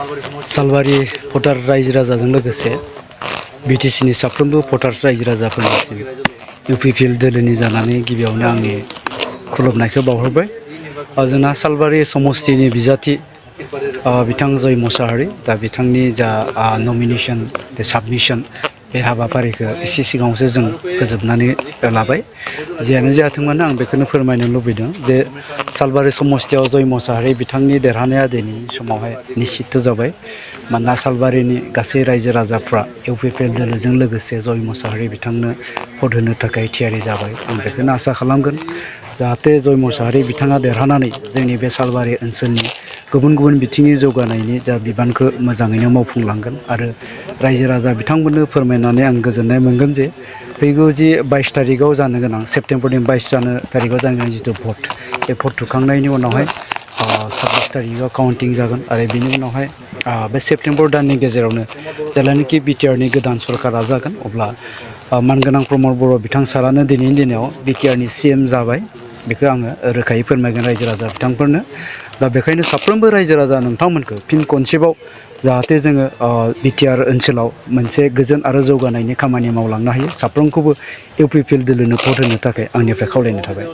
सालबारि भटार रायजो राजाजों लोगोसे बिटिसिनि साफ्रोमबो भटार्स रायजो राजाफोरनिसिम इउपिपिएल दोलोनि जानानै गिबियावनो आंनि खुलुमनायखौ बावहरबाय। जोंना सालबारि समस्तिनि बिजाथि बिथां जय मुसाहारि दा बिथांनि जा नमिनेशन साबमिशन बे हाबाफारिखौ एसे सिगाङावसो जों फोजोबनानै लाबाय। जियानो जायाथों मानो आं बेखौनो फोरमायनो लुबैदों जे सालबारि समस्तियाव जय मुसाहारि बिथांनि देरहानाया दिनैनि समावहाय निश्चित जाबाय। मानोना सालबारिनि गासै रायजो राजाफ्रा इउपिपिएल दोलोजों लोगोसे जय मुसाहारि बिथांनो भट होनो थाखाय थियारि जाबाय। आं बेखौनो आसा खालामगोन जाहाथे जय मुसाहारि बिथाङा देरहानानै जोंनि बे सालबारि ओनसोलनि गुबुन गुबुन बिथिंनि जौगानायनि जा बिबानखौ मोजाङैनो मावफुंलांगोन आरो रायजो राजा बिथांमोननो फोरमायनानै आं गोजोननाय मोनगोन जे फैगौ जि 22 तारिखआव जानो गोनां सेप्तेम्बरनि 22 तारिखआव जानो गोनां जिथु भट बे भट थुखांनायनि उनावहाय 26 तारिखआव काउन्टिं जागोन आरो बिनि उनावहाय बे सेप्तेम्बर दाननि गेजेरावनो जेब्लानोखि बिटिआरनि गोदान सरकारा जागोन अब्ला मानगोनां प्रमद बर' बिथां सारानो दिनैनि दिनाव बिटिआरनि CM जाबाय। बेखौ आङो रोखायै फोरमायगोन रायजो राजा बिथांफोरनो। दा बेखायनो साफ्रोमबो रायजो राजा नोंथांमोनखौ फिन खनसेबाव जाहाथे जोङो बिटिआर ओनसोलाव मोनसे गोजोन आरो जौगानायनि खामानि मावलांनो हायो साफ्रोमखौबो इउपिपिएल दोलोनो भट होनो थाखाय आंनिफ्राय खावलायनाय थाबाय।